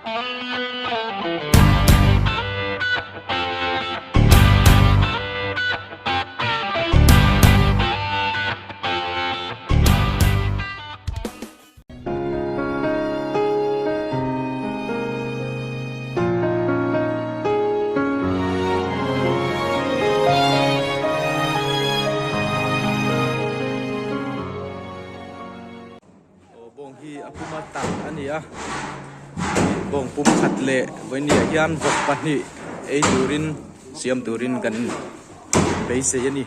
Aw bawng hi a puma tak a ni a bawng pum khat leh vawinia hian vawk pahnih ei turin siam turin kan beisei a ni.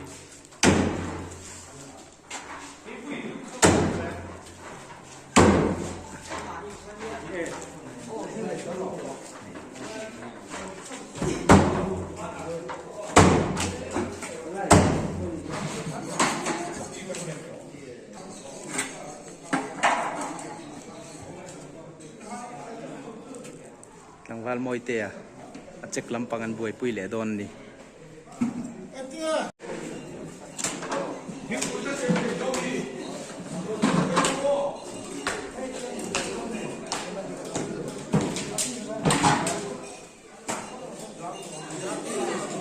Tlangval Mawitea a check lampang an buaipui leh dawn a ni.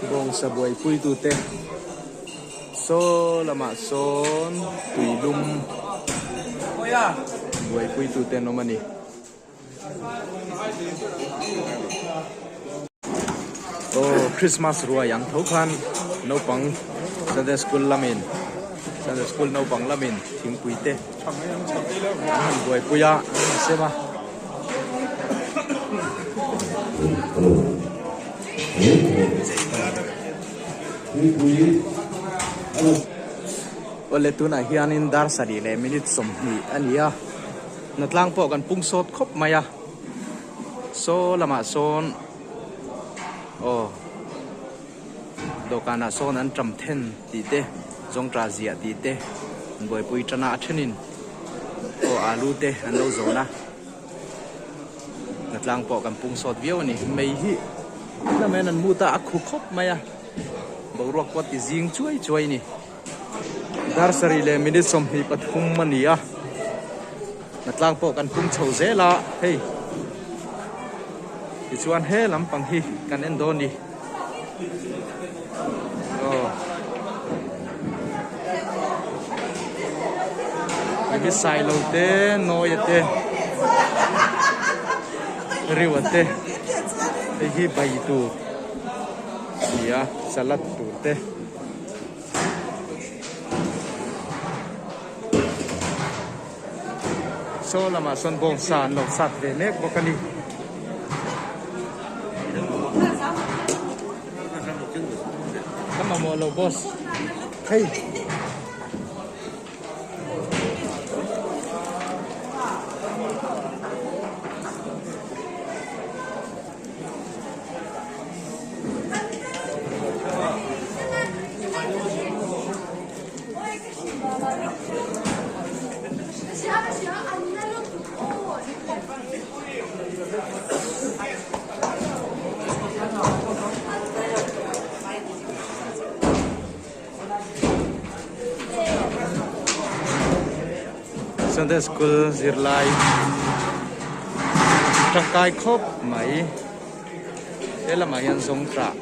Bawngsa buaipuitute saw lamah sawn tuilum buaipuitute an awm a ni. Aw Christmas ruai ang tho khan naupang Sunday school lamin Sunday school naupang lamin thingpui te an han buaipui a an han sem a. Awle tunah hianin dar sarih leh minute 20 a ni a. Hnatlang pawh kan pung sawt khawp mai a, saw lamah sawn aw dawhkanah sawn an ṭam then tih te zawngṭah ziah tih te an buaipui ṭan a, a ṭhenin aw alu te an lo zawn a, hnatlang pawh kan pung sawt viau a ni. Mei hi lamah an mut a, a khu khawp mai a, boruak pawh a ti zing chuai chuai a ni. Dar sarih leh minute 23 a ni a, hnatlang pawh kan pung chho zel a, hei tichuan he lampang hi kan en dawn ni. Aw Mimi Sailo te, Nawia te, Riwa te, hei hi bai tur a ni a, salad tur te. Saw lamah sawn bawngsa an lo sat ve mek bawk a ni. Ka mamawh lo boss. Hei. Sunday school zirlai tangkai khawp mai he lamah hian zawngtah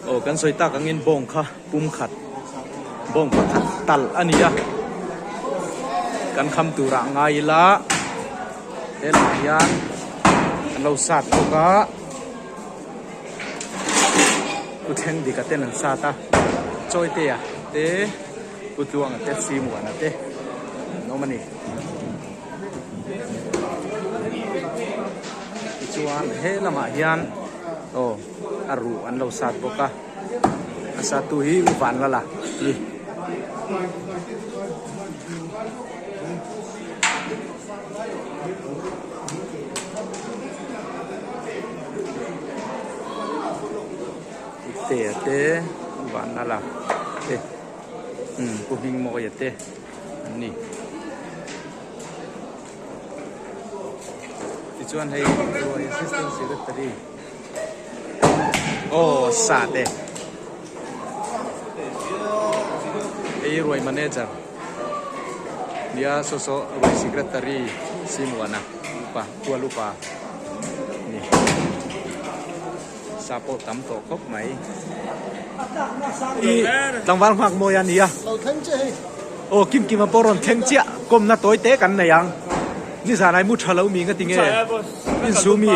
aw kan sawi tak angin bawng kha pum khat bawng pakhat talh a ni a kan kham turah ngai ila he lamah hian an lo sat bawk a pu thleng dik a ten an sat a chawite-a te pu tluanga te simuana te an awm a ni tichuan he lamah hian aw a ruh an lo sat bawk a. A satu hi U Vanlala a ni. Tea te U Vanlala te umm Pu Hmingmawia te an ni. Tichuan hei Assistant Secretary. Aw sa te. Hei ruai manager nia saw saw ruai secretary Simuana upa tual upa ni sa pawh tam tawh khawp mai. I tlangval nghak mawi a nia. Aw kim kim a pawh rawn thleng chiah kawmna tawi te kan nei ang. Nizan ai mu tha lo mi nga ti nge insumi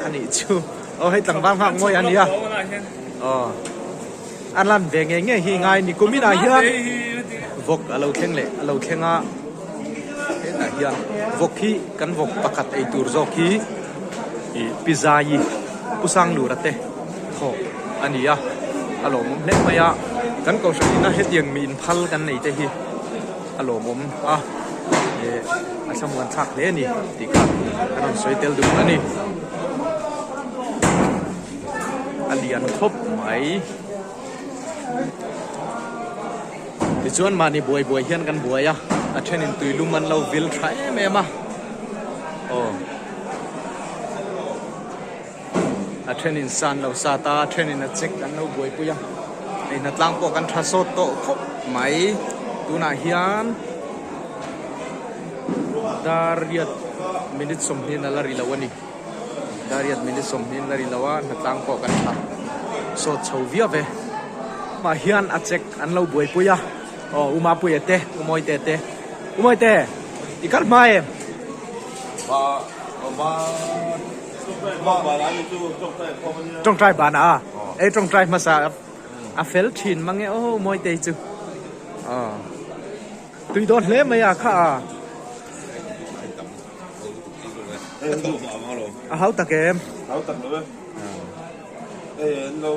a nih chu. Aw hei tlangval nghak mawi a nia. Aw. A lan ve ngei ngei hi ngai ni kumin ah hian vawk a lo thleng leh a lo thleng a hetah hian vawk hi kan vawk pakhat ei tur zawk hi ih pizza-i pu Sanglura te thawh a ni a a lawmawm hle mai a kan kohhran ina hetiang mi inphal kan nei te hi a lawmawm a ih a thlamuan thlak hle a ni tih kha kan rawn sawi tel duh a ni. A lian khawp mai. Tichuan mahni buai buai hian kan buai a, a thenin tuilum an lo vil tha em em a. Aw. A thenin san lo sat a, a thenin a check an lo buaipui a. Hei hnatlang pawh kan tha sawt tawh khawp mai. Tunah hian dar riat minute sawmhnih a la ri lo a ni. Dariat minute sawmhnih la ri lo a, hnatlang pawh kan tha sawt chho viau ve. Mah hian a check an lo buaipui a, aw U Mapuia te, U Mawite te. U Mawite, i kal hma em? Tawngtai ban a, ei tawngtai hmasa a fel thin mang e aw U Mawitei chu. Aw tui dawn hle mai a kha a. A hau tak em? Hau tak lo e. Hei an lo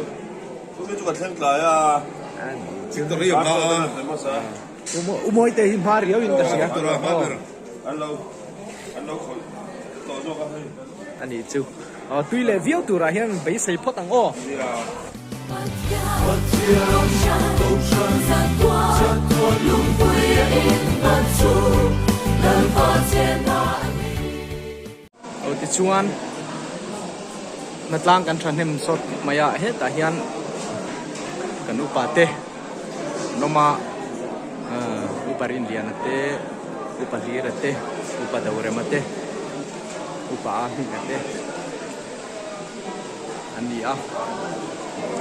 Tumi chu kan thleng tlai a. Victory a hma a. U Mawi te hi hma riau in ka hria. Victory a hma ber. An lo an lo khawih tawh zawk a hei. A nih chu. Tui leh viau turah hian beisei phawt ang aw. Nia. Aw tichuan hnatlang kan thahnem sawt mai a hetah hian kan upa te an awm a upa Rinliana te upa Hlira te upa Dorema te upa Ahminga te. An ni a,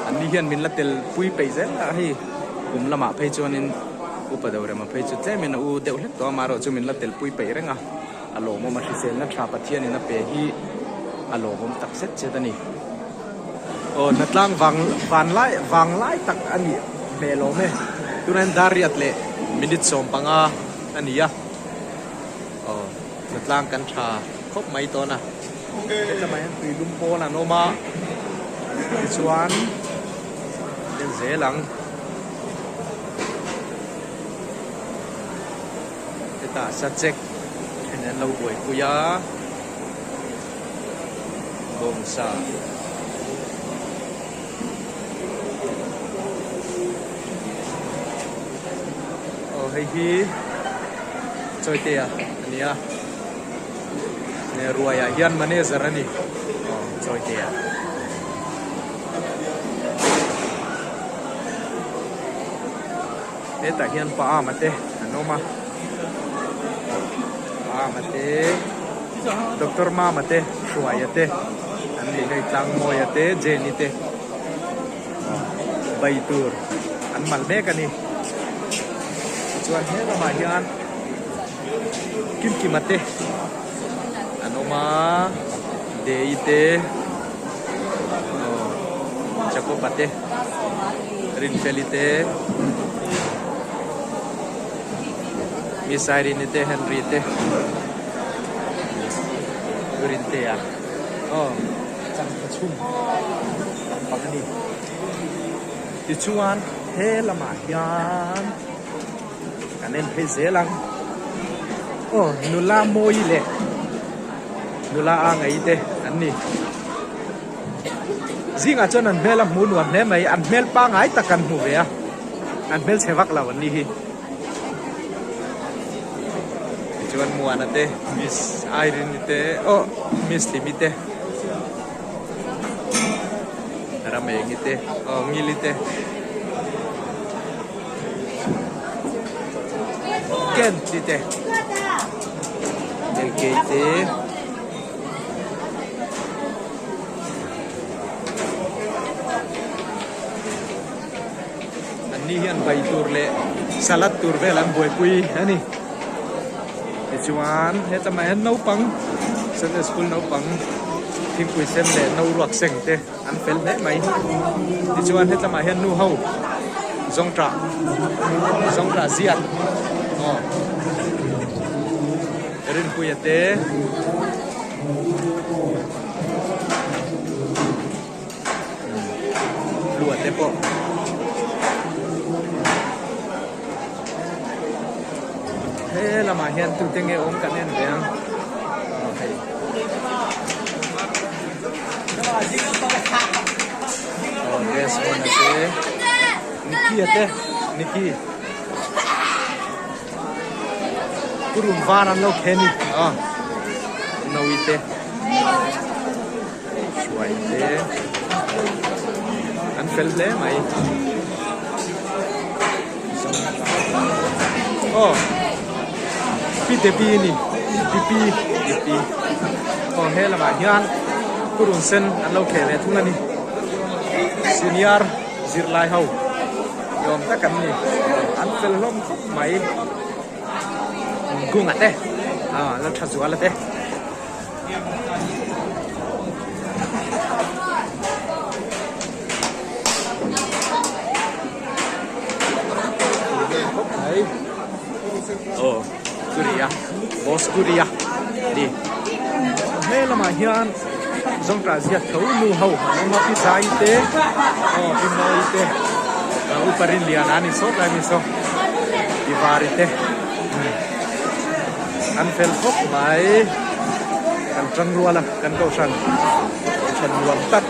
an ni hian min la tel pui peih zel a hei kum lamah phei chuanin upa Dorema phei chu tlemin a u deuh hlek tawh a amaherawh chu min la tel pui peih reng a, a lawmawm a hriselna tha Pathianin a pe hi a lawmawm tak zet zet a ni. Aw hnatlang vang van lai vang lai tak a nih hmel awm e, tunah hian dar riat leh minute 15 a ni a, aw hnatlang kan tha khawp mai tawn a. Hetlama hian tui lum pawl an awm a tichuan en zel ang hetah sachek then an lo buaipui a bawngsa aw hei hi Chawitea a ni a. Ruai ah hian manager a ni aw Chawitea. Hetah hian pa ama te an awm a pa ama te Doctor Mama te Hruaia te an ni hei Tlangmawia te Jenny te bai tur an mal mek a ni tichuan he lamah hian. Kimkima te an awm a Dei te aw Jacob-a te Rinfeli te Miss Irene te Henry te Rintea aw changkha chhum lampang a ni tichuan he lamah hian. Kan en phei zel ang. Aw nula mawi leh nula a ngei te an ni. Zingah chuan an hmel a hmu nuam hle mai. An hmel pangai tak kan hmu ve a. An hmel chhe vak lo an ni hi. Tichuan Muana te, Miss Irene te, aw Miss Hlimi te, Ramengi te, aw Ngili te. Chicken tih te Elkei te. An ni hian bai tur leh salad tur vel an buaipui a ni. Tichuan heta mah hian naupang Sunday school naupang thingpui sen leh no ruak seng te an fel hle mai. Tichuan heta mah hian nu ho zawngṭah zawngṭah ziat aw Rinpuia te. Lua te pawh he lamah hian tute nge awm kan en ve ang aw hei aw Desmond a te Nicky a te Nicky Purun var an lo khen i aw Nawi te. Hruai te an fel hle mai aw pi te pi ni pi pi pi pi aw he lamah hian purun sen an lo kheh ve thung a ni senior zirlai ho ni awm tak an ni an fel hlawm khawp mai gunga te aw la tha zuala te. Aw Korea boss Korea ni he lamah hian zawngtah ziak tho nu ho an awm a pi zai te aw pi mawi te upa rinliana a ni sawt lai mi saw pi vari te. An fel khawp mai. Kan tang rual a, kan kohhran kohhran nuam tak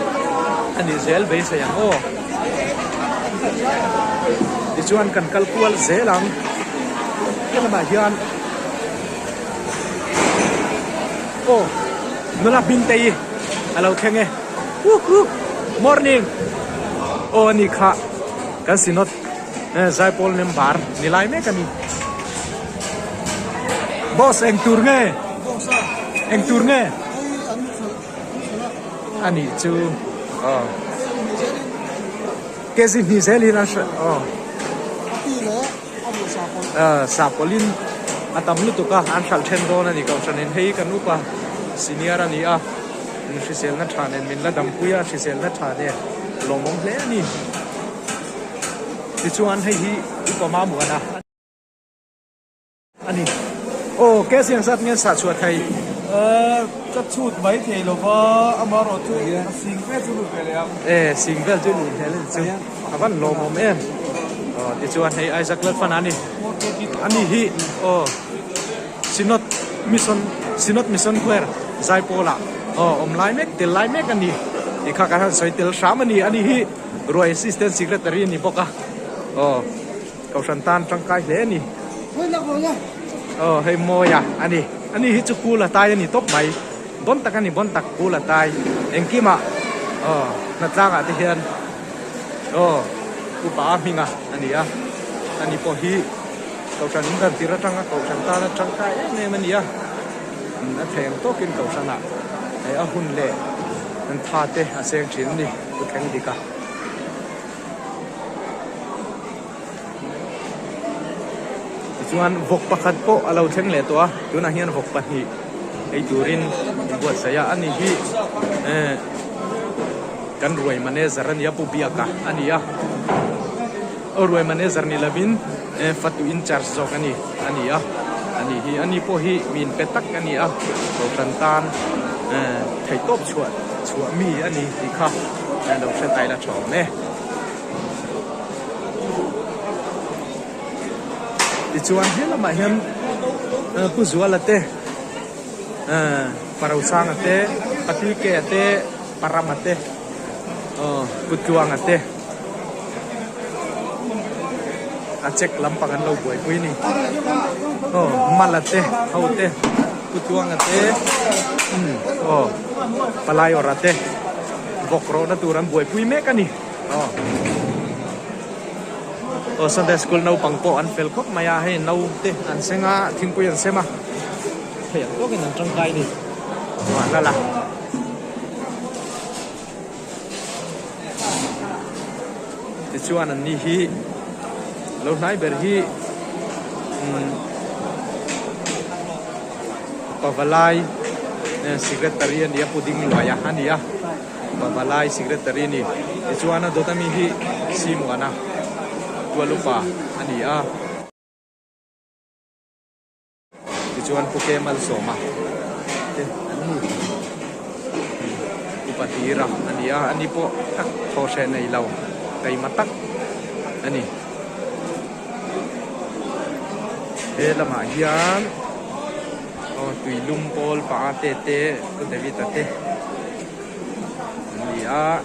a ni zel beisei ang aw. Tichuan kan kal kual zel ang. He lamah hian aw nula hming te hi a lo thleng e. Morning aw a ni kha kan synod. Zaipawl member ni lai mek a ni. Boss eng tur nge? Eng tur nge? A nih chu aw. Kg hnih zelin an hre aw. Sahpawlin a tam lutuk a an hralh then dawn a ni kohhranin hei kan upa senior a ni a hriselna tha nen min la dampui a hriselna tha nen lawmawm hle a ni. Tichuan hei hi upa Mamuana a ni. Aw, ke siang zat nge sah chhuah thei? Ka chhut mai thei lo va, amaherawh chu a sing vel chu lut ve leh ang. E, sing vel chu lut ve leh chu a van lawmawm em. Aw, tichuan hei Isaac Lalfana a ni. A ni hi aw Synod Mission Synod Mission Choir Zaipawlah aw awm lai mek tel lai mek a ni. Tikha kan han sawi tel hram a ni. A ni hi. Ruai Assistant Secretary a ni bawk a, aw Kohhran tan tangkai hle a ni. Aw hei Mawia a ni, a ni hi chu kul a tai a ni tawp mai, bawn tak a ni bawn tak kul a tai engkimah aw hnatlangah te hian aw upa a hminga a ni a, a ni pawh hi Kohhran in dan tir atanga Kohhran tana tangkai em em a ni a, a theng tawkin Kohhranah a hun leh an tha te a seng thin a ni. Pu thleng dik a. Tichuan vawk pakhat pawh a lo thleng leh tawh a, tunah hian vawk pahnih ei turin inbuatsaih a, ani hi eh kan ruai manager a nia Pu Biaka a ni a, aw ruai manager ni lovin eh fatu incharge zawk a ni a ni a, ani hi ani pawh hi mi inpe tak a ni a, kohhran tan eh theihtawp chhuah chhuah mi a ni tih kha lo hre tai la tha awm e. Tichuan he lamah hian Pu Zuala te eh Parosanga te Patilkea te Parama te aw Pu Tluanga te a check lampang an lo buaipui a ni aw Mala te ho te Pu Tluanga te umm aw Palai awrh te vawk rawhna tur an buaipui mek a ni aw. Aw Sunday school naupang pawh an fel khawp mai a, hei no te an seng a, thingpui an sem a, hei ang tawkin an tangkai a ni. Vanlala. Tichuan an ni hi lo hnai ber hi umm Pavalai secretary a ni a, Pu Dingluaia a ni a, Pavalai secretary a ni. Tichuan a dawt ami hi Simuana Tualupa a ni a. Tichuan Pu Ke Malsawma te an ni. Upa Hira a ni a, ani pawh tak thaw hreh nei lo, keima tak a ni. He lamah hian aw tuilum pawl panga te te Pu David-a te an ni a.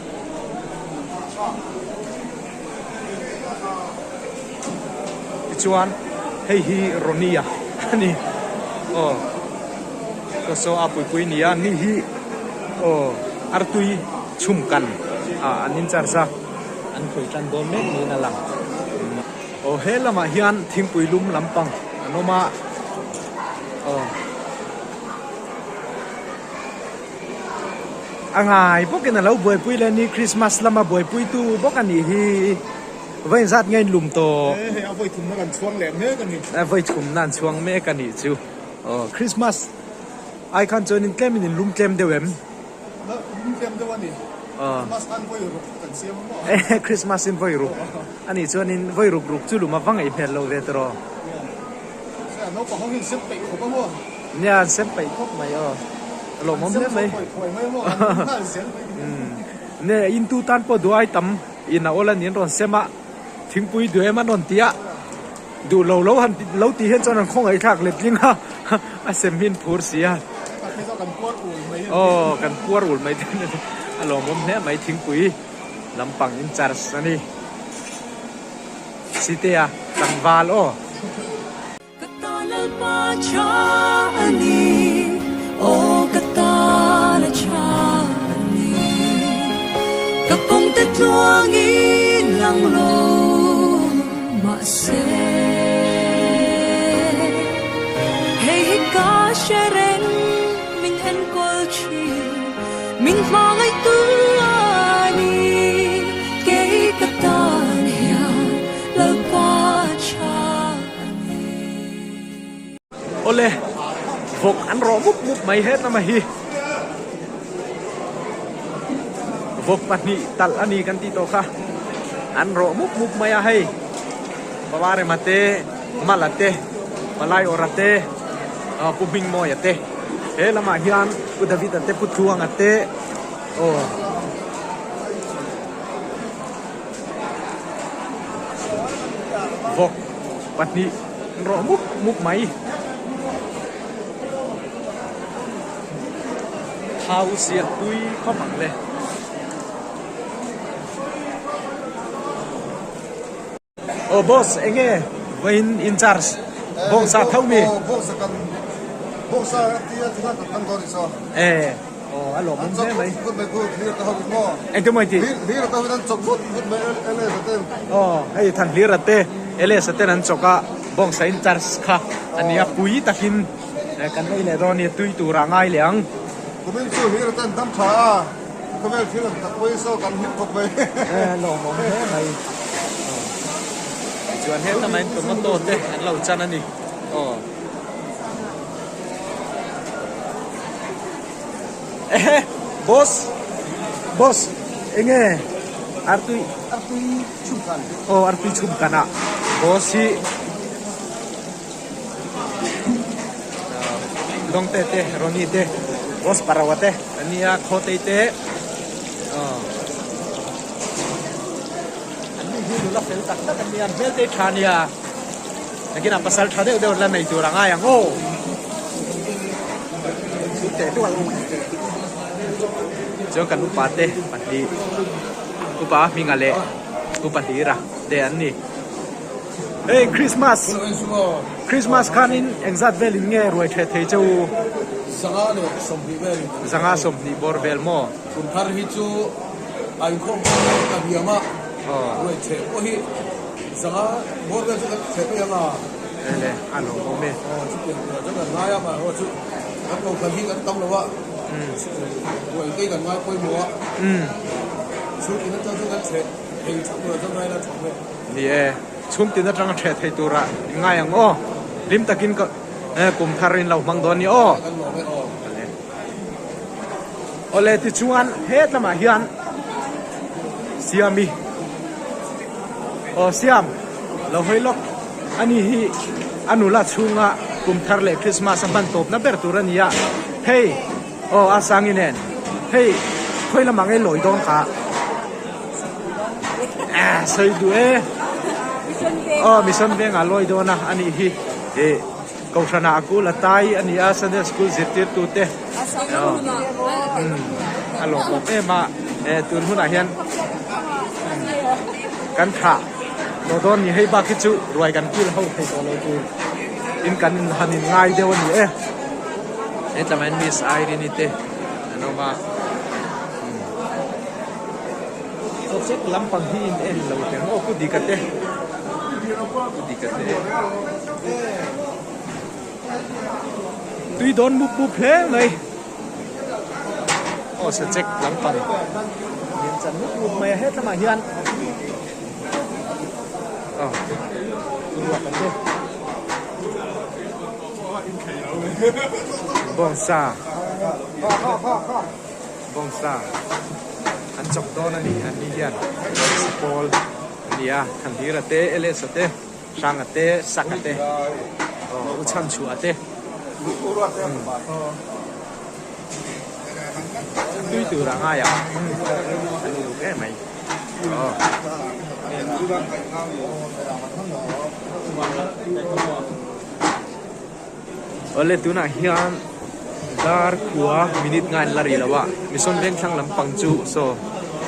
Tichuan hei hi Ronnie-a a ni aw saw saw a puipui ni a ni hi aw artui chhum kan ah an in charge a an khawi tan dawn mek niin a lang aw he lamah hian thingpui lum lampang an awm a aw. A ngai bawkin a lo buaipui leh ni Christmas lama buaipuitu bawk a nih hi. Vawi zat nge in lum tawh? E hei a vawi thumna kan chhuang leh mek a ni. A vawi thumna an chhuang mek a nih chu. Aw Christmas ai khan chuan in tlem in in lum tlem deuh em? La lum tlem deuh a ni. Christmas khan vawi ruk kan siam a maw? E Christmas in vawi ruk a nih chuan in vawi ruk ruk chu lum a va ngaih hmel lo ve tawh. Nia naupang ho hian sem peih khawp a maw? Nia an sem peih khawp mai aw. A lawmawm hle mai. Nia in tu tan pawh duai tam in a awl a ni an rawn sem a, thingpui duh em an rawn ti a, duh lo lo han lo tih hian chuan an khawngaih thlak let tling a, a sem hi an phur si a. Aw kan puar ul mai te a lawmawm hle mai thingpui lampang in charge a ni. Sitea tlangval aw. Ka ta Lalpa tha a ni, aw ka tana tha a ni. Ka kawngte tluangin lang lo mahse, hei hi ka hre reng min enkawl thin, min hmangaihtu a ni. Kei ka tan hian Lalpa tha a ni. Awle, vawk an rawh mup mup mai het lama hi. Vawk pahnih talh a ni kan tih tawh kha. An rawh mup mup mai a hei. Babarema te, Mala te, Palai Awra te, Pu Hmingmawia te. He lamah hian Pu David-a te, Pu Tluanga te, aw. Vawk pahnih an rawh mup mup mai. Thau siah tui khawp ang le. Aw boss enge vawiin in charge bawngsa tho mi? Aw bawngsa kan bawngsa tia thil kan kan dawn iso. E aw a lawmawm hle mai. Vut mai vut hlir ta ho maw. Engti maw iti? Hlir ta ho an chawk vut vut mai LS ten. Aw hei than hlir ate LS ten an chawk a bawngsa in charge kha ania pui takin kan ei leh dawn a nia tui tur ah ngai leh ang. Kumin chu hlir ten dam tha a. Khawvel thil ang tak pawhin saw kan hlim khawp mai. Lawmawm hle mai. Tichuan heta mai tomato te an lo chan a ni. Aw. Ehe boss boss enge artui artui chhum kan. Aw artui chhum kan ah boss hi Dawngte te Ronnie te boss Parawa te an ni a Khawtei te aw an ni hi nula fel tak tak an ni a an hmel te tha a nia nakinah pasal tha deuh deuh la nei tur a ngai ang aw teh dual chuan kan upa te pahnih upa Hminga leh upa Hlira te an ni. Hei Christmas Christmas khanin engzat velin nge ruai theh thei che u? Zanga leh sawmhnih velin. Zanga sawmhnih bawr vel maw? Kum thar hi chu a inkhawm pawh hi ka hniam a, ruai theh pawh hi Zanga bawr vel chu kan theh mai ang a. Ele, a lawmawm e. Aw, chutiang turah chuan kan ngai a, mahrawh chu kan kohhran hi kan tam lo a, ruai te hi kan ngai pawimawh a, chhungtin atang chuan kan theh thei theuh turah chuan ngai ila a tha awm e. Ni e, chhungtin atanga theh thei turah i ngai ang aw, hlim takin ka kum thar in lo hmang dawn ni aw. Kan lawm e aw. Awle tichuan hetlamah hian Siami aw Siam lo hawi lawk a ni hi a nula chhunga kum thar leh Christmas a hman tawpna ber tur a ni a hei aw a Sangi nen hei khawi lamah nge lawi dawn kha ah sawi duh e aw Mission Vengah lawi dawn a a nih hi ih. Kohhranah a kul a tai a ni a, Sunday School zirtirtute a lawmawm em a, tun hunah hian kan thlah tawh dawn ni, hei bak hi chu ruai kan kul ho thei tawh lo tur in kan han in ngai deuh a ni e. Hetlamah hian Miss Irene-i te an awm a, Sawhchek lampang hi in en lo teh ang aw Pu Dika te. Pu Dika te. Tui dawn mup mup hle mai. Aw sachek lampang lian chan mup mup mai a hetlamah hian aw ruak an te. Bawngsa. Bawngsa an chawk dawn a ni an ni hian bawngsa pawl a ni a Thanhira te Elesa te Hranga te Saka te aw U Chhanchhuah te tui tur a ngai ang an uluk em mai aw. Awle tunah hian dar khua minute nga in la ri lo a Mission Vengthlang lampang chu saw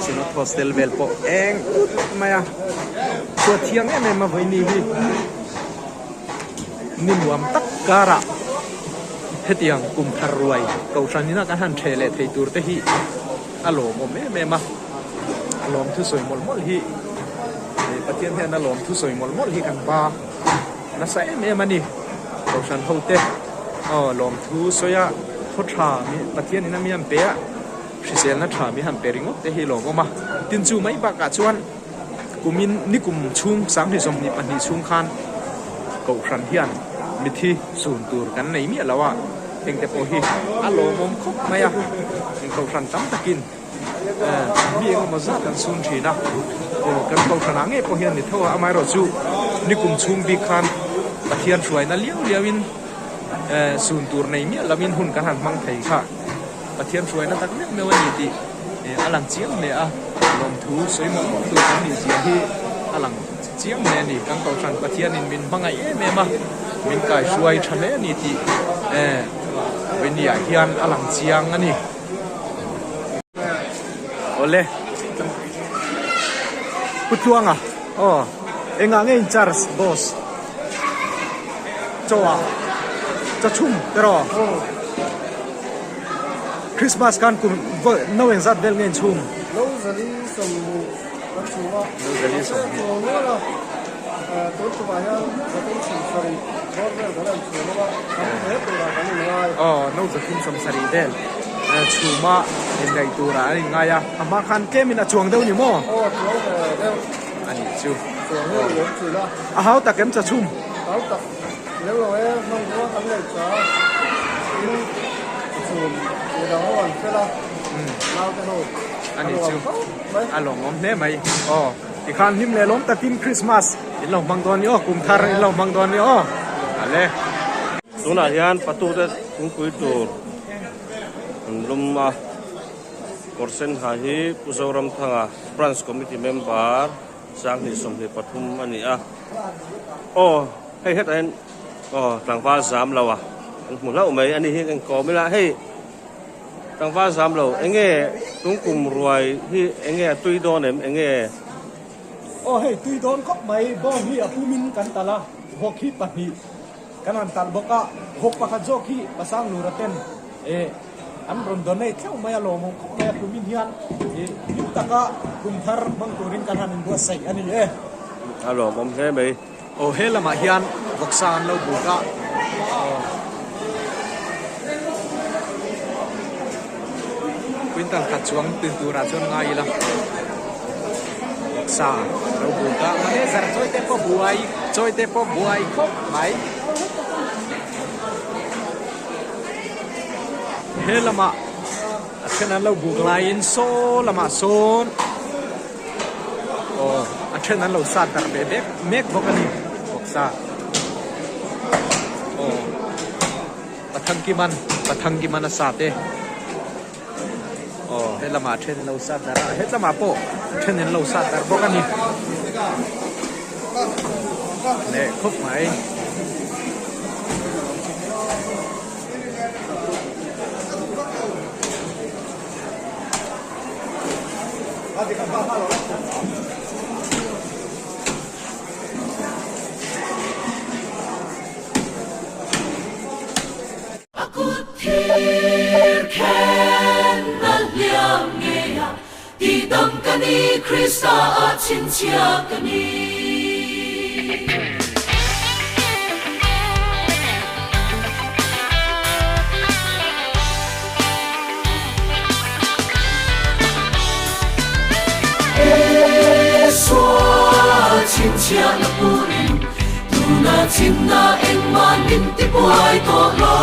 Synod Hostel vel pawh eng ut mai a chhuat thiang em em a vawiini hi ni nuam tak karah hetiang kum thar ruai kohhran ina kan han theh leh thei tur te hi a lawmawm em em a a lawm thusawi mawlh mawlh hi Pathian hian a lawm thusawi mawlh mawlh hi kan ba. Nasa em em a ni. Kohhran ho te aw lawmthu sawi a, khaw tha mi Pathian in a mi han pe a, hriselna tha mi han pe ringawt te hi lawmawm a. Tin chu mai bakah chuan kumin nikum chhung 2022 chhung khan Kohhran hian mithi sun tur kan nei miah lo a, hengte pawh hi a lawmawm khawp mai a. Kohhran tam takin. Mi engemaw zat an sun thin a, kan kohhranah ngei pawh hian ni tho a, amaherawhchu nikum chhung bik khan Pathian hruaina liau liauin sun tur nei miah lovin hun kan han hmang thei kha Pathian hruaina tak meuh meuh a ni tih a lang chiang hle a, lawmthu sawi mawlh mawlh tur kan nih zia hi a lang chiang hle a ni. Kan kohhran Pathianin min hmangaih em em a, min kaihruai tha hle a ni tih Vawiniah hian a lang chiang a ni. Awle Pu Tluanga aw engah nge in charge boss chaw ah chaw chhum te rawh Christmas khan kum no engzat vel nge in chhum No zali sawmhnih kan chhum a No zali sawmhnih chuang nual a tun tumah hian zathum sawmsarih bawr vel kan han chhum ang a tam hle turah kan inngai aw no zathum sawmsarih vel chhuma indaih turah an inngai a a hma khan tlemin a chuang deuh ni maw aw a chuang ve deuh a nih chu chuang hi a liam thin a a hau tak em chaw chhum hau tak lem lo e hmang chu an ngaih tha tin chhum midang ho an fel a naute ho a nih chu a lawmawm hle mai aw tikhan hlim leh lawm takin Christmas in lo hmang dawn ni aw kum thar in lo hmang dawn ni aw ale. Tunah hian patute thingpui tur an lum a, kawr sen ha hi Pu Zoramthanga Branch Committee Member 2023 a ni a. Aw hei hetah hian aw tlangval zam lo a an hmu hlauh mai a ni hi ka inkawm ila hei tlangval zam lo enge tungkum ruai hi enge a tui dawn em enge Aw hei tui dawn khawp mai bawng hi a pumin kan talh a vawk hi pahnih. Kan han talh bawk a, vawk pakhat zawk hi Pasang Lura ten eh an rawn donate tleuh mai a, lawmawm khawp mai a, kumin hian eh hlim taka kum thar hmang turin kan han inbuatsaih a ni e. A lawmawm hle mai. Aw he lamah hian vawksa an lo buk a. Aw. Quintal khat chuang tin turah chuan ngai ila. Vawksa an lo buk a. Manager chawi te pawh buai chawi te pawh buai khawp mai. He lamah a then an lo buk laiin saw lamah sawn aw a then an lo sat darh ve mek mek bawk a ni vawksa aw Pathangkiman Pathangkiman a sat e aw he lamah a then an lo sat darh a he lamah pawh a then an lo sat darh bawk a ni leh khawp mai. A kut thir khen a hliam ngei a, tihdam ka ni, Krista ah chhinchhiah ka ni. Isua chhinchhiah na purin tuna chimna engmah min ti buai tawh lo.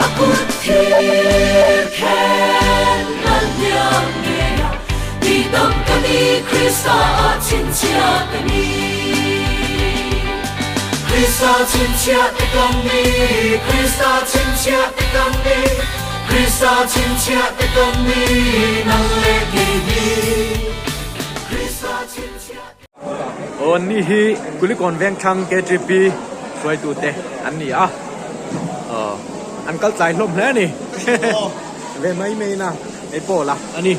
A kut thir khen a hliam ngei a, tihdam ka ni, Krista ah chhinchhiah ka ni. Krista chhinchhiah te kan ni, Krista chhinchhiah te kan ni, Krista chhinchhiah te kan ni, nang leh kei hi. Krista chhinchhiah te. Aw an ni hi Kulikawn Vengthlang KTP hruaitute an ni a, aw an kal tlai hlawm hle a ni. Ve mai mai na hei pawh la a ni.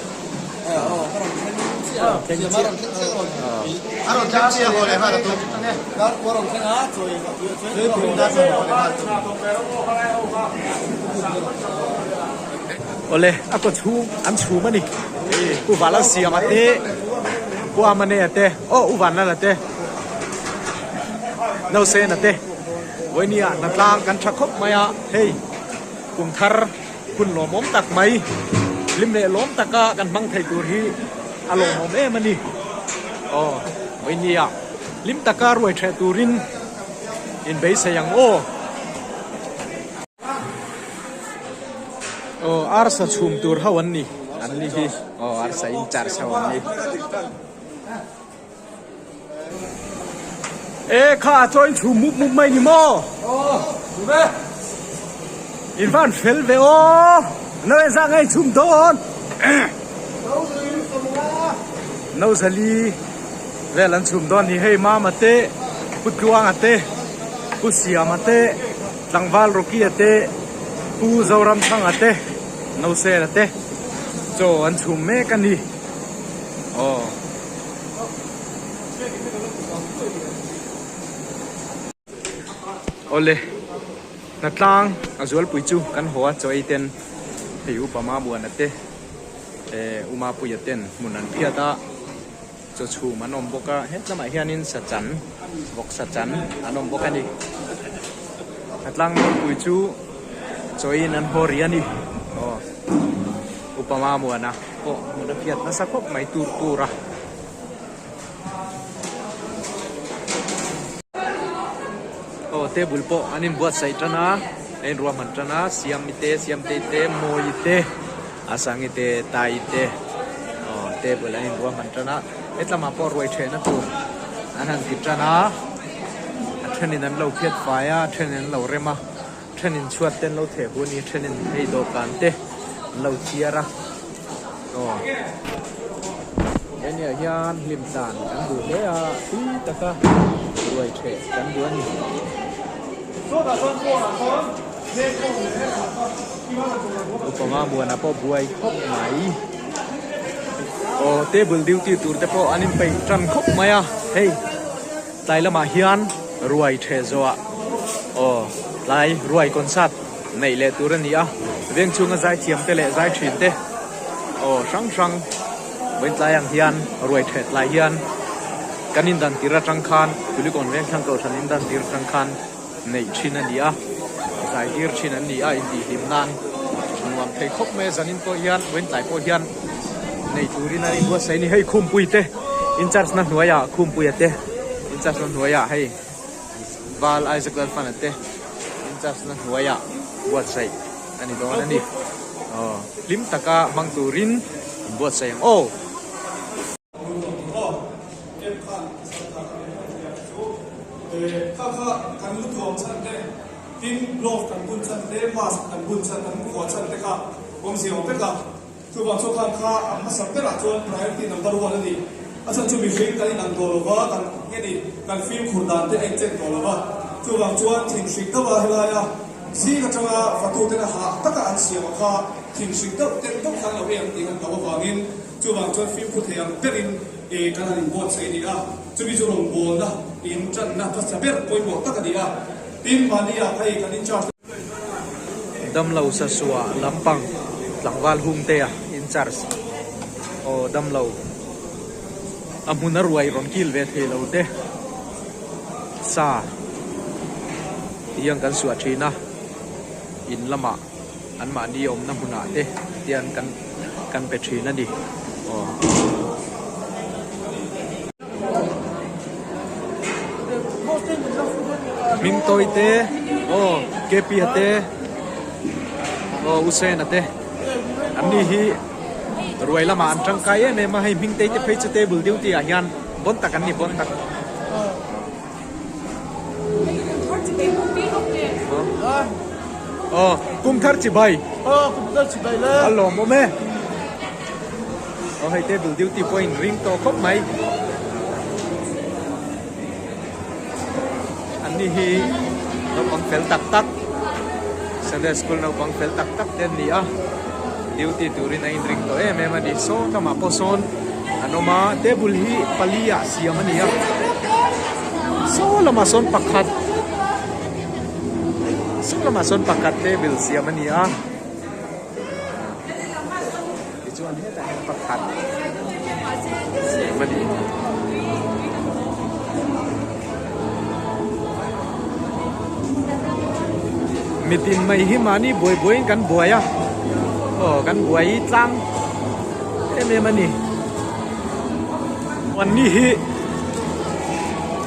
Awle a kaw chhung an chhum a ni Pu Vala Siama te Pu Amane te aw U Vanlala te Nausena te vawinia hnatlang kan tha khawp mai a hei kum thar Hun lawmawm tak mai, hlim leh lawm taka kan hmang thei tur hi a lawmawm em a ni. Aw, vawinia hlim taka ruai ṭheh turin inbeisei ang aw. Aw, arsa chhum tur ho an ni, an ni hi. Aw, arsa in charge ho an ni. E kha a chaw in chhum mup mup mai ni maw? Aw, chhum e. In van fel ve aw. No e zah nge in chhum dawn? No zali vel an chhum dawn ni hei Mama te, Pu Tluanga te, Pu Siama te, Tlangval Rokia te, Pu Zoramthanga te, Nosela te chaw an chhum mek a ni. Aw. Awle hnatlang a zualpui chu kan haw a chaw ei ten hei upa Mamuana te eh u Mapuia ten hmun an phiat a chaw chhum an awm bawk a he lamah hianin sachan vawk sachan an awm bawk a ni hnatlang nawlpui chu chaw eiin an haw rih a ni aw upa Mamuana pawh hmun a phiat nasa khawp mai tur tur a. Aw table pawh an inbuatsaih tan a, a inruahman tan a, Siami te, Siamtei te, Mawi te, Asangi te, Tai te aw table an inruahman tan a, hetlamah pawh ruai thehna tur an han ti tan a, a thenin an lo phiat fai a, a thenin an lo rem a, thenin chhuat te an lo theh hu a ni, thenin hei dawhkan te an lo thiar a. Aw heniah hian hlim tlan kan duh hle a tui taka ruai theh kan duh a ni. Naupanga muana pawh buai khawp mai. Aw table duty tur te pawh an inpeih tan khawp mai a hei tlai lamah hian ruai theh zawhah aw tlai ruai concert. Neih leh tur a ni a, veng chhunga zaithiam te leh zai thin te aw hrang hrang vawiin tlai ang hian ruai thet lai hian Kan indan tir atang khan Kulikawn Vengthlang Kohhran indan tir atang khan neih thin a ni a, zai tir thin an ni a intihhlim nan nuam thei khawp mai a, zanin pawh hian vawiin tlai pawh hian nei turin an inbuatsaih a ni. Hei Khumpui te in charge na hnuaiah Khumpuia te in charge na hnuaiah hei Val Isaac Lalfana te in charge na hnuaiah buatsaih a ni dawn a ni. Aw hlim taka hmang turin inbuatsaih ang aw. Kha kha kan lu thuam chhan te, tin glove kan bun chhan te, mask kan bun chhan, kan khuah chhan te kha awmzia awm vek a. Chuvang chu khan kha a hmasa berah chuan priority number one a ni. A chhan chu mihring kan inang tawh lo va, kan nge ni, kan fimkhur dan te a inchen tawh lo va. Chuvang chuan thinhrik deuh a helaia zing atanga fatuten a hah taka an siam a kha thinhrik deuh ten deuh khan lo ei ang tih kan hlauh avangin chuvang chuan fimkhur thei ang berin kan han inbuatsaih a ni a. Chumi chu rawngbawlna in tanna hmasa ber pawimawh tak a ni a, tin mahni ah hei kan in charge. Damlo sasua lampang tlangval hung te a in charge aw damlo a hmun a ruai rawn kil ve thei lo te sa tiang kan suah thin a in lamah an mahni awmna hmunah te tian kan kan pe thin a ni aw. Hming tawi te aw KP a te aw Usain a te an ni hi ruai lamah an tangkai em em a hei hming tei te phei chu table duty ah hian bawn tak an ni bawn tak. Aw kum thar chibai. Aw kum thar chibai le. A lawmawm e. Aw hei table duty pawh in ring tawh khawp mai. An ni hi naupang fel tak tak Sunday school naupang fel tak tak te an ni a. Duty turin a in ring tawh em em a ni. Saw lamah pawh sawn an awm a table hi pali ah siam a ni a. Saw lamah sawn pakhat saw lamah sawn pakhat table siam a ni a. Tichuan hetah hian pakhat siam a ni. Mitin mai hi mahni buai buaiin kan buai a, aw kan buai tlang em em a ni. Anni hi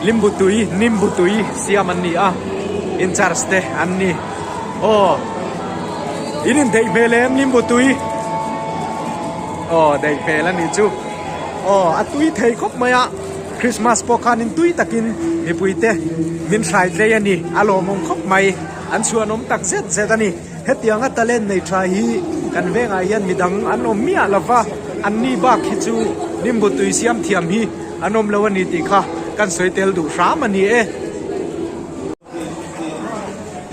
limbu tui nimbu tui siam an ni a, in charge te an ni. Aw in indeih hmel em limbu tui aw deih hmel a nih chu aw a tui thei khawp mai a Christmas pawh khan in tui takin mipui te min hrai tlei a ni a lawmawm khawp mai an chhuanawm tak zet zet a ni hetianga talent nei tha hi kan vengah hian midang an awm miah lova an ni bak hi chu limbu tui siam thiam hi an awm lo a ni tih kha kan sawi tel duh hram a ni e.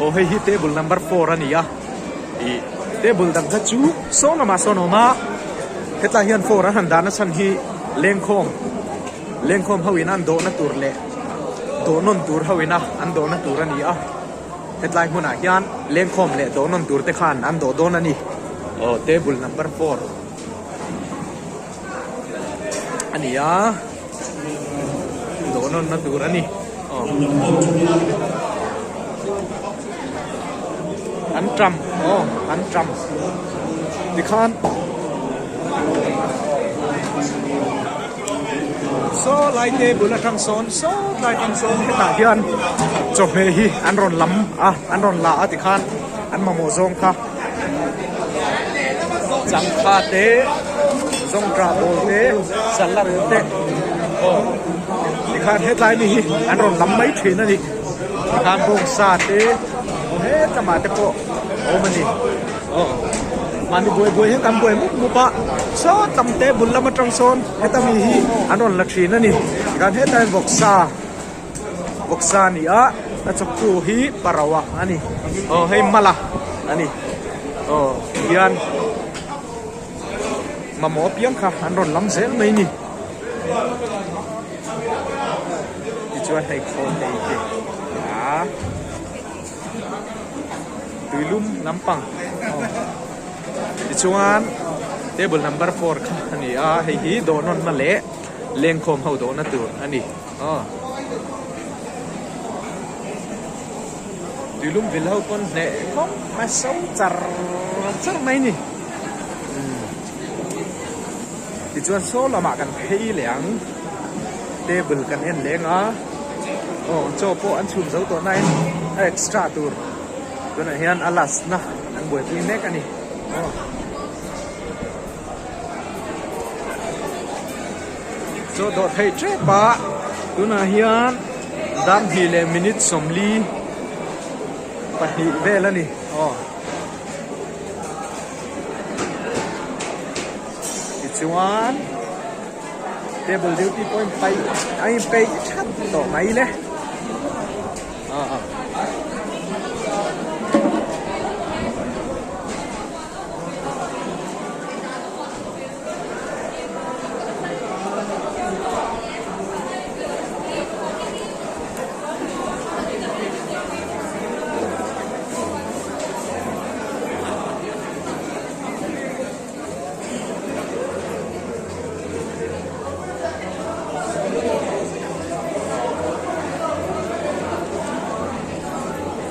Aw hei hi table number four a ni a ih table dang kha chu saw lamah sawn a awm a hetlai hian four an han dahna chhan hi lengkhawm lengkhawm ho in an dawhna tur leh dawh nawn tur ho ina an dawhna tur a ni a hetlai hmunah hian lengkhawm leh dawh nawn tur te khan an dawh dawn a ni aw table number four a ni a dawh nawn na tur a ni aw an tam aw an tam tikhan saw lai table atang sawn saw lai atang sawn hetah hian chawhmeh hi an rawn lam a an rawn la a tikhan an mamawh zawng kha. Changkha te zawngṭah bawl te salad te aw tikhan hetlai mi hi an rawn lam mai ṭhin a ni tikhan bawngsa te aw hetlama te pawh a awm a ni aw mahni buai buai hian kan buai mup mup a saw tam te bul lam aṭang sawn heta mi hi an rawn la ṭhin a ni tikhan hetlai vawksa. Vawksa a ni a, a chawktu hi Parawa a ni. Aw hei Mala a ni. Aw tihian mamawh apiang kha an rawn lam zel mai ni. Tichuan hei khawl hei te a tuilum lampang aw tichuan table number four kha a ni a, hei hi dawhnawnna leh. Lengkhawm ho dawhna tur a ni aw. Tuilum vil ho pawn hneh khawp mai so char char mai a ni. Tichuan saw lamah kan phei leh ang table kan en leng a aw chaw pawh an chhum zo tawh nain a extra tur tunah hian a last na an buaipui mek a ni aw. Chaw dawh theih tep a tunah hian dar hnih leh minute 42 vel a ni aw. Tichuan table duty pawh in paih a in peih that tawh mai le aw.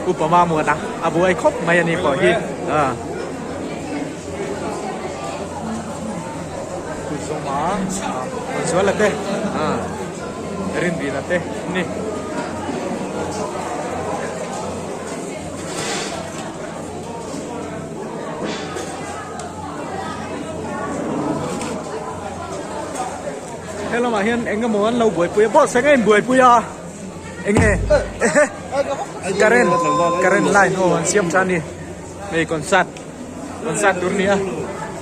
Upa Mamuana a buai khawp mai a ni pawh hi a. Kut zawma Manzuala te Rinrina te an ni. He lamah hian eng emaw an lo buaipui a boss eng a inbuaipui a enge current current line aw an siam tha a ni hei concert. Concert tur nia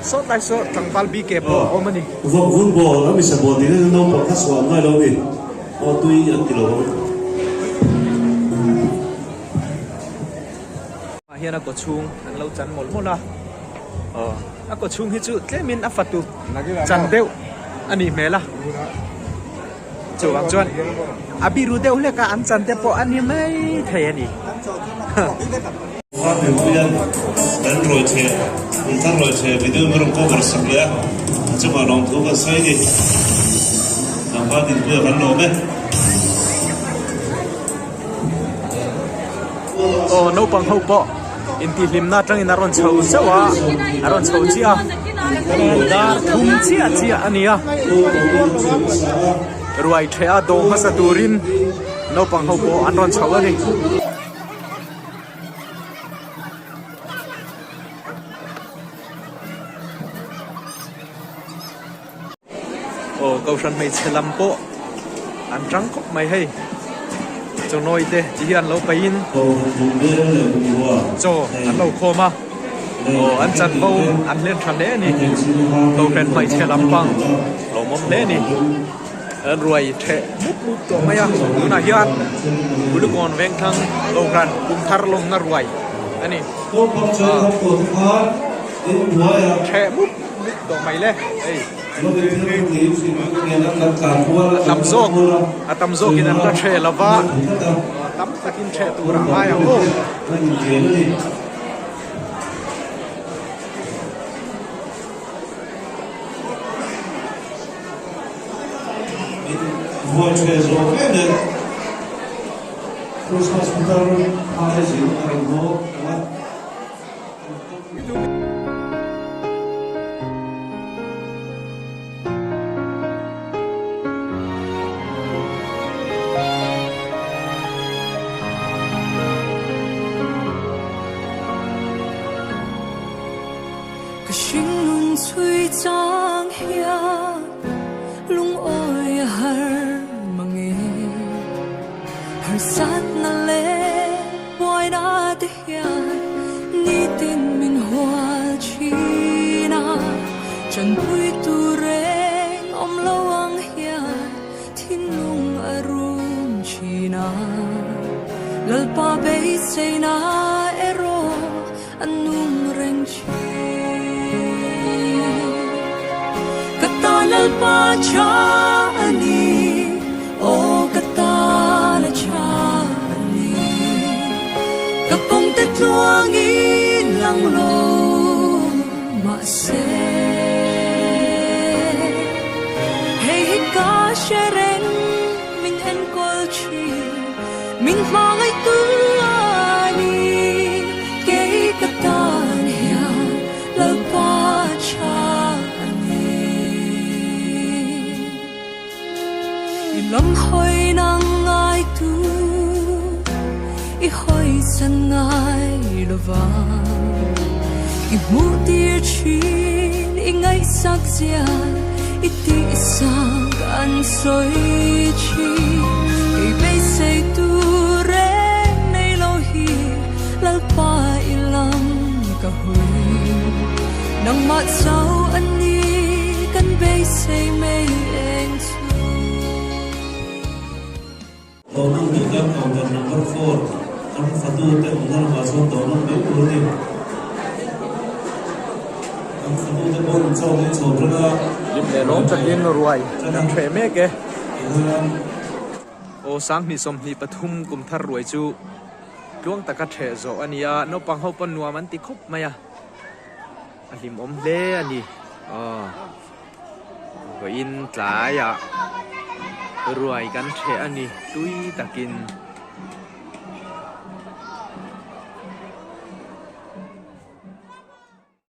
sawt lai saw tlangval BK pawh a awm a ni. Vawk vun ball a misa ball ding in naupang kha suah an ngai lo ni aw tui an ti lo ang. Ah hian a kaw chhung an lo chan mawlh mawlh a aw a kaw chhung hi chu tlem in a fatu chan deuh a nih hmel a chuvang chuan a biru deuh hlek a an chan te pawh a ni mai thei a ni. Kha mipui a kan rawi che in thar rawi che video min rawn cover sak leh a a chungah lawmthu kan sawi a ni. Tlangval dinpui a kan lawm e. Aw naupang ho pawh intihhlimna atangin a rawn chho zauh a, a rawn chho chiah a, dar thum chiah chiah a ni a, ruai theh a dawh hmasa turin naupang ho pawh an rawn chho a ni. Aw kohhran hmeichhe lam pawh an tang khawp mai hei chaw nawi te ti hian lo paih in chaw an lo khawm a aw an chanvo an hlen tha hle a ni kohhran hmeichhe lampang lawmawm hle a ni. An ruai theh mup mup tawh mai a, tunah hian Kulikawn Vengthlang Kohhran kum thar lawmna ruai a ni. Theh mup mup tawh mai le hei. A tam zawk a tam zawkin an la theh lova, tam takin theh tur a ngai ang aw. Vuai ṭhe zawk em em. Christmas putar phai zin a rawn haw ang a. Ka hringnun chhui chang hian lungawi a har mang e. Harsatna leh buaina te hian nitin min hual thin a. Chanpui tur reng awm lo ang hian thinlung a rum thin a. Lalpa beiseina erawh A nung reng thin. Ka tan Lalpa tha a ni, aw ka tan a tha a ni. Ka kawngte tluangin lang lo mahse, hei hi ka. hre reng min enkawl thin min hmangaihtu a ni kei ka tan hian Lalpa tha a ni. I lam hawi nang ngai tu i hawi san ngai lo vang i hmuh tir thin i ngaihsak zia i tihsak an sawi thin kei beisei tur reng nei lo hi Lalpa i lam ka hawi nangmah chauh a ni kan beisei mai eng chu. Dawrnung bik kan counter number four kan fatute awmna lamah chuan dawrnung mai tur a ni. Kan fatute pawn chaw hi chho tan a. Hlim leh lawm takin ruai kan hreh mek e. Aw 2023 kum thar ruai chu tluang taka ṭheh zawh a ni a, naupang ho pawn nuam an ti khawp mai a, a hlimawm hle a ni. Aw vawiin tlaiah ruai kan ṭheh a ni tui takin.